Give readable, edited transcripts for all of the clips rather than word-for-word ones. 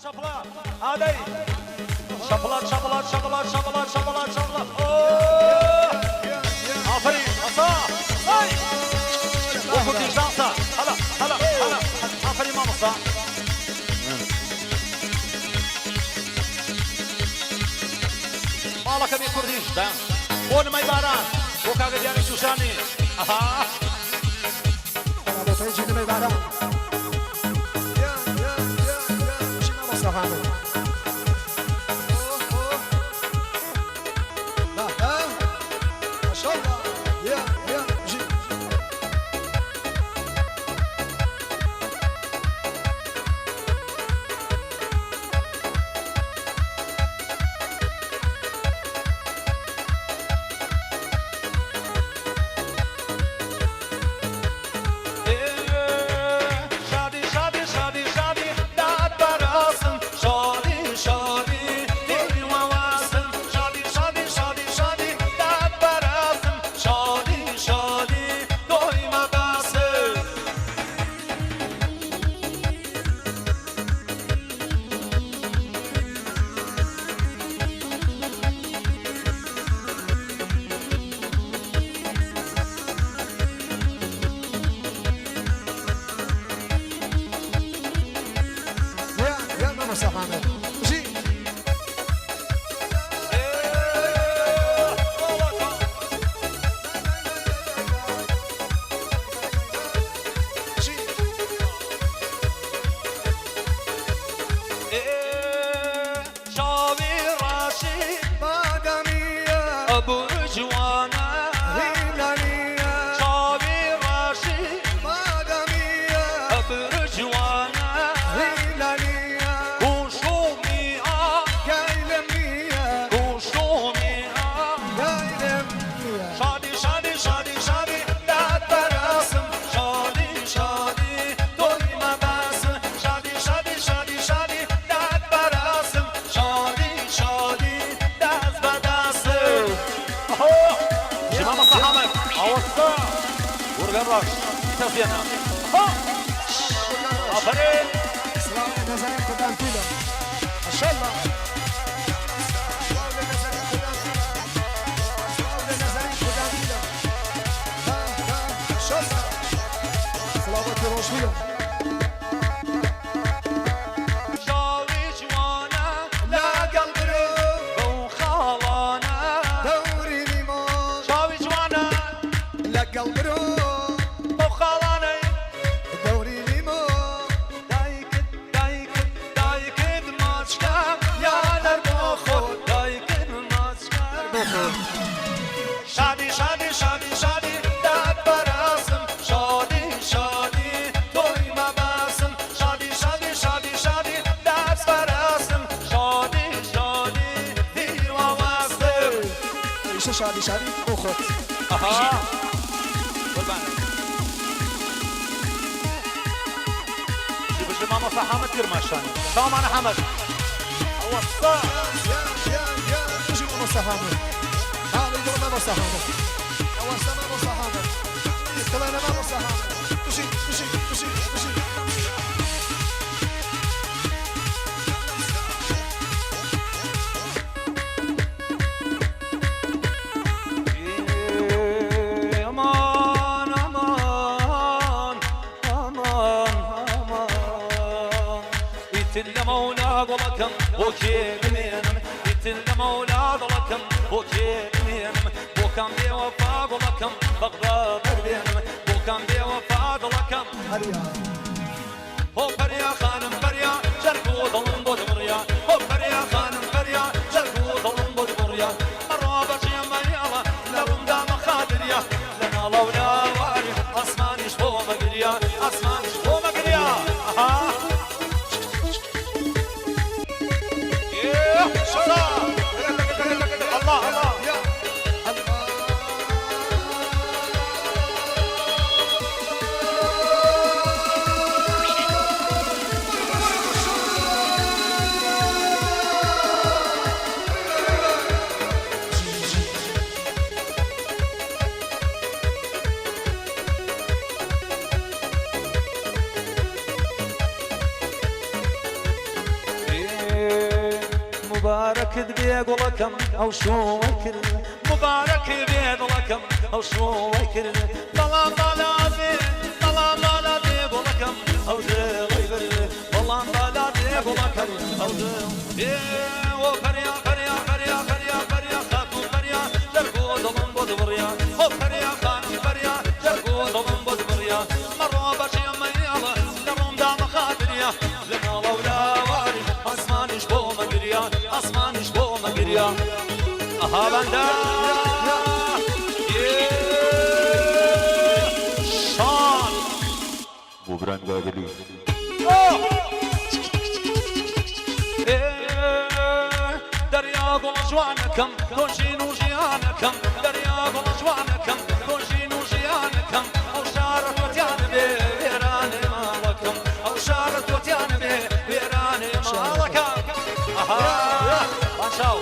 چەپڵە ئادەی چەپڵە چەپڵە چەپڵە چەپڵە چەپڵە چەپڵە ئۆ ئافەرین ئەسا ئەی بۆ کوردیش دانسە هەلا هەلا هەلا ئافەرین مامۆستا. ماڵەکەمی کوردیش دان بۆ نمای باران بۆ کاکە دیاری شوشانی ئەها. بۆ پەیجی نمای باران. مامۆستا حامد. شادی شادی شادی شادی داد بەراسم شادی شادی دڵی وەواسم شادی شادی شادی شادی داد بەراسم شادی شادی تۆی مەبەسم. یا یا مامۆستا حامد بژی. چاوی ڕەشی ئەبوو جوانە چاوی ڕەشی ئەبوو جوانە کوشومی ئا کوشومی ئا شادی شادی شادی شادی داد بەراسم شادی شادی تۆی مەبەسم شادی شادی شادی شادی داد بەراسم شادی شادی دەست بە دەستم. ژی مامۆستا حامد ئاوەستا گورگە ڕەش تەزیێنە. ئافەرین. سڵاو لە نەزەنین خودان پیلە ماشاءالله. سڵاو لە نەزەنین خودان پیلە. سڵاو لە نەزەنین خودان پیلە. ها ها ماشاءالله. سڵاو بۆ تیڕۆژ پیلە. چاوی جوانە لەگەڵ برۆ بەو خاڵانە دەوری لیمۆن چاوی جوانە لەگەڵ برۆ بەو خاڵانەی دەوری لیمۆن دایکت دایکت دایکت ماچکە یا هەر بۆ خۆت دایکت ماچکە شادی شادی شادی شادی داد بەراسم شادی شادی تۆی مەبەسم شادی شادی شادی شادی داد بەراسم شادی شادی هیوا وەستم. ئیشە شادی شادی بۆ خۆت. ئەها قوربانت بژی مامۆستا حامد کرماشانی سامان حامد ئەوەستا. یا یا یا بژی مامۆستا حامد. حاڵی دڵ مامۆستا حامد. ئەوەستا مامۆستا حامد. دڵێنە مامۆستا حامد. بژی بژی بژی بژی. ئەمان ئەمان ئەمان ئەمان ئیتر لە مەولا دڵەکەم بۆ کێ بمێنم ئیتر لە مەولا دڵەکەم بۆ کێ بمێنم بۆ کام بێوەفا گوڵەکەم بەغدا بەربێنم بۆ کام بێوەفا دڵەکەم. هەریا. هۆ پەریا خانم پەریا جەرگ و دڵم بۆ دبڕیا هۆ پەریا خانم پەریا جەرگ و دڵم بۆ دبڕیا ئەڕوا بەجێ مەیاڵە لە ڕوومدا مەخاتریا لە ناڵە و لاواری ئاسمانیش بۆ مەگریا ئاسمانیش بۆ مەگریا. ئەها الله الله. یا الله. موبارەکت بێ گوڵەکەم ئەو شووەی کرد موبارەکت بێ دڵەکەم ئەو شووەی کرد بەڵام بالا بێ بەڵام بالا بێ گوڵەکەم ئەو دڵەی برد بەڵام بالا بێ گوڵەکەم ئەو دڵ ئێ ئۆ پەریا پەریا پەریا پەریا پەریا خاتوو پەریا جەرگ و دڵم بۆت بڕیا ئۆ پەریا خانم پەریا جەرگ و دڵم بۆت بڕیا مەڕۆ بەجێ مەیەڵە لە ڕۆمدا مەخاتریا لە ماڵە و لاواری ئاسمانیش بۆ مەگریا ئاسمانیش بۆ مەگریا ئەها بەندە شان بۆ برایم گاگلی. دەریا گوڵ جوانەکەم تۆ ژین و ژیانەکەم دەریا گوڵ جوانەکەم تۆ ژین و ژیانەکەم ئەو شارە تۆتیان بێ وێرانێ ماڵەکەم ئەو شارە تۆتیان بێ وێرانێ ماڵەکەم ئەها باشاو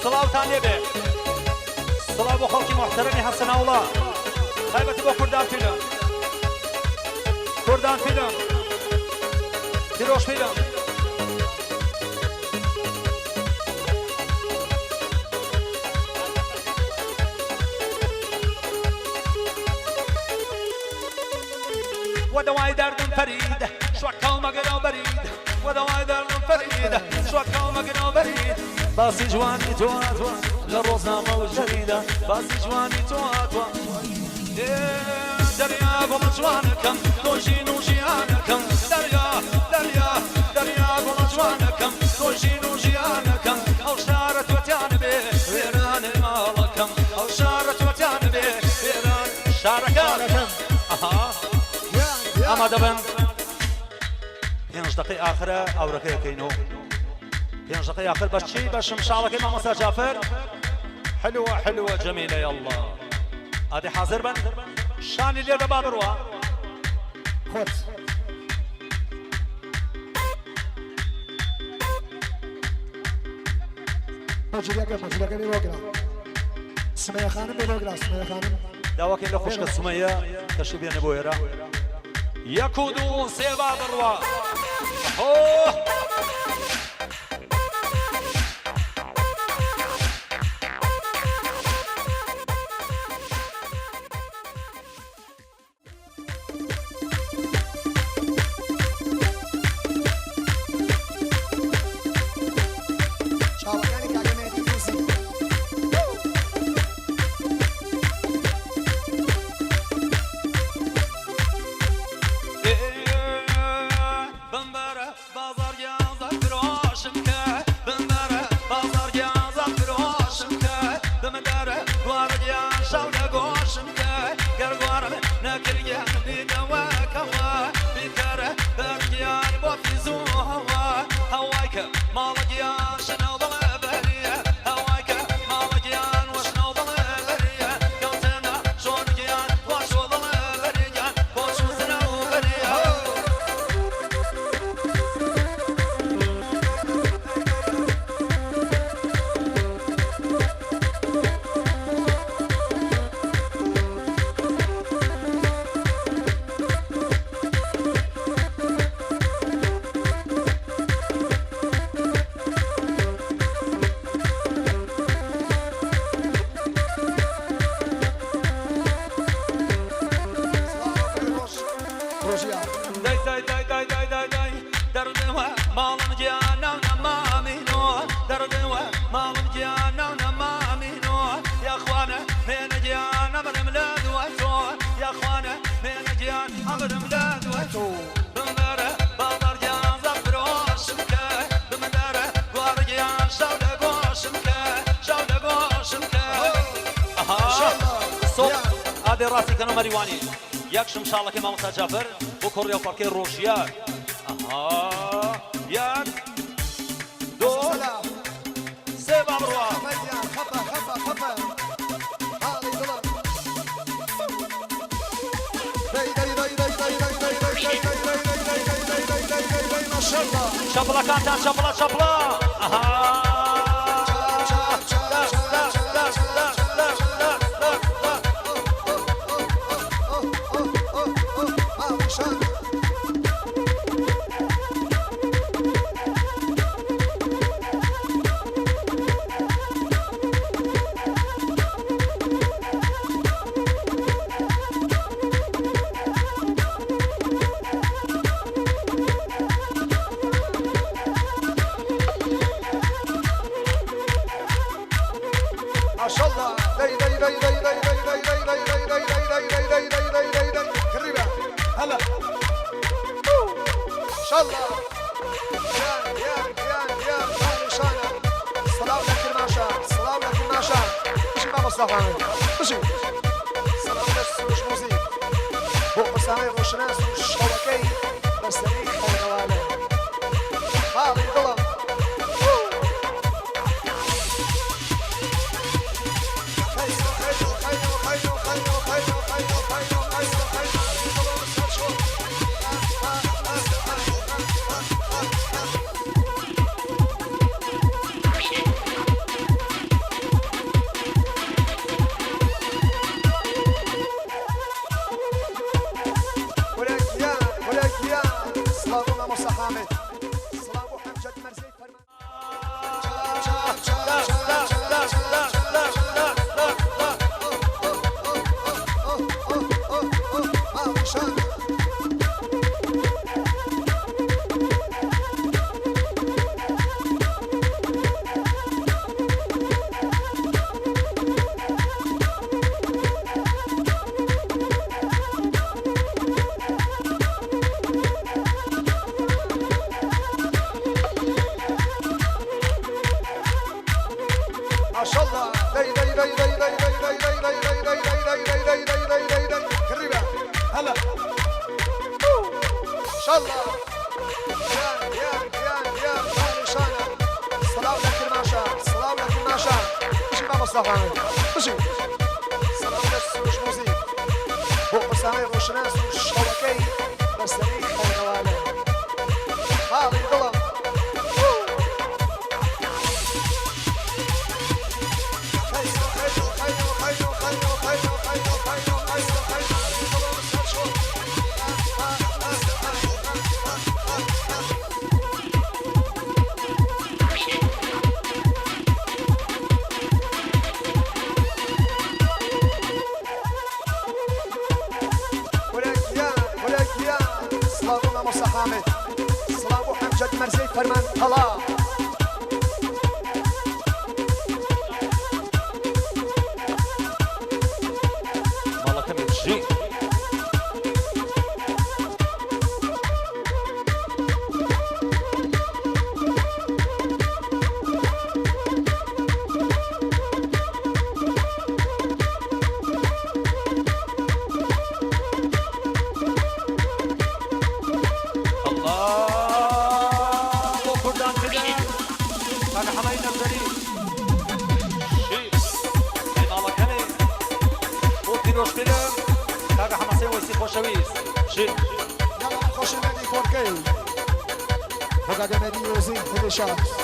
سڵاوتان لێبێ سڵاو بۆ خەڵکی موحتەرەمی حەسەناوڵا تایبەتی بۆ کوردان فیلم کوردان فیلم تیرۆش فیلم وە دەوای دەردم فەرید شوەکە و مەگرە و بەرید وە دەوای دەردم فەرید شوەکە و مەگرە و بەرید باسی جوانی تۆ هاتووە لە ڕۆژنامە و جەریدە باسی جوانی تۆ هاتووە دەریا گوڵ جوانەکەم تۆ ژین و ژیانەکەم دەریا دەریا دەریا گوڵ جوانەکەم تۆ ژین و ژیانەکەم ئەو شارە تۆتیان بێ وێرانێ ماڵەکەم ئەو شارە تۆتیان بێ وێران شارەکەم ئەها ئامادە بن پێنج دقەی ئاخرە ئاورەکە یەکەینەوە پێنج دقەی ئاخر بەس چی بە شمشاڵەکەی مامۆستا جافر حلوە حلوە جەمیلە یەڵڵا ئادی حاضر بن شانی لێ دەبا بڕوا خۆت مەجلیەکە مەجلیەکە بێ بۆگرا سمەیە خانم بێ بۆگرا سمەیە خانم داواکەین لە خوشکە سومەیە تەشریف بێنێ بۆ ئێرە یەک و دوو سێ با بڕوا هۆ چاوەکانی کاکە مێهدی نووسی. بمبەرە بازاڕ گیان زەق فرۆشم کە بمبەرە بازاڕ گیان زەق فرۆشم کە بمدەرە گوارە گیان شەو لە گۆشم کە گەر گوارم نەکرد گیان بیدەوە کەوە بیکەرە بەر گیان بۆ فیز و هەوا هەوای کە ماڵە گیان شنەو دڵێ بەریە هەوای کە ماڵە گیان وەشنەو دڵێ بەریە کەوتنە شۆن گیان وەشۆ دڵێ بەری گیان کۆچ و زنە و بەریە. ڕۆژیار دای دای دای دای دای دای دای دەردەوە ماڵم گیانە و نەمامینۆ دەردەوە ماڵم گیانە و نەمامینۆ یاخوانە مێنە گیان ئەمرم لە دوای تۆ یاخوانە مێنە گیان ئەمرم لە دوای تۆ بمبەرە بازاڕ گیان زەق فرۆشم کە بمدەرە گوار گیان شەو لە گۆشم کە شەو لە گۆشم کە ئەها سۆ ئادێ ڕاستی کەنەوە مەریوانی یەک شمشاڵەکەی مامۆستا جافر بۆ کۆڕی و پەڕکەی ڕۆژیار ئەها یەک دوو سەلام سێ با بڕوا خەفە گیان خەفە خەفە خەفە حاڵی دڵم دەی دەی دەی دەی دەی دەی دەی دەی دەی دەی دەی دەی دەی دەی دەی دەی دەی دەی ماشەڵڵا چەپڵەکانتان چەپڵە چەپڵە ئەها چا چا دەست چا دەست چا دەست چا دەست چا دەست دەست دەست دەست ماڵی شان. ماشەڵڵا گیان گیان گیان گیان ماڵی شانە سڵاو لە کرماشان سڵاو لە کرماشان بژی مامۆستا حامد بژی سڵاو لە سروش موزیک بۆ ئوسامەی ڕۆشناس و شەوەکەی بەسەری خەونەوانە ماڵی دڵم ماڵەکەمی بژی. ئەڵڵا بۆ کوردان کردن کاکە حەمەی نەزەری شی ئەی ماڵەکەمی بۆ پیرۆژکردن کاکە حەمەسەی وەیسی خۆشەویست شی. یاڵا خۆشی مێردی کۆرکەی بۆ کاکە مێردی یۆزین هێلێ شاد.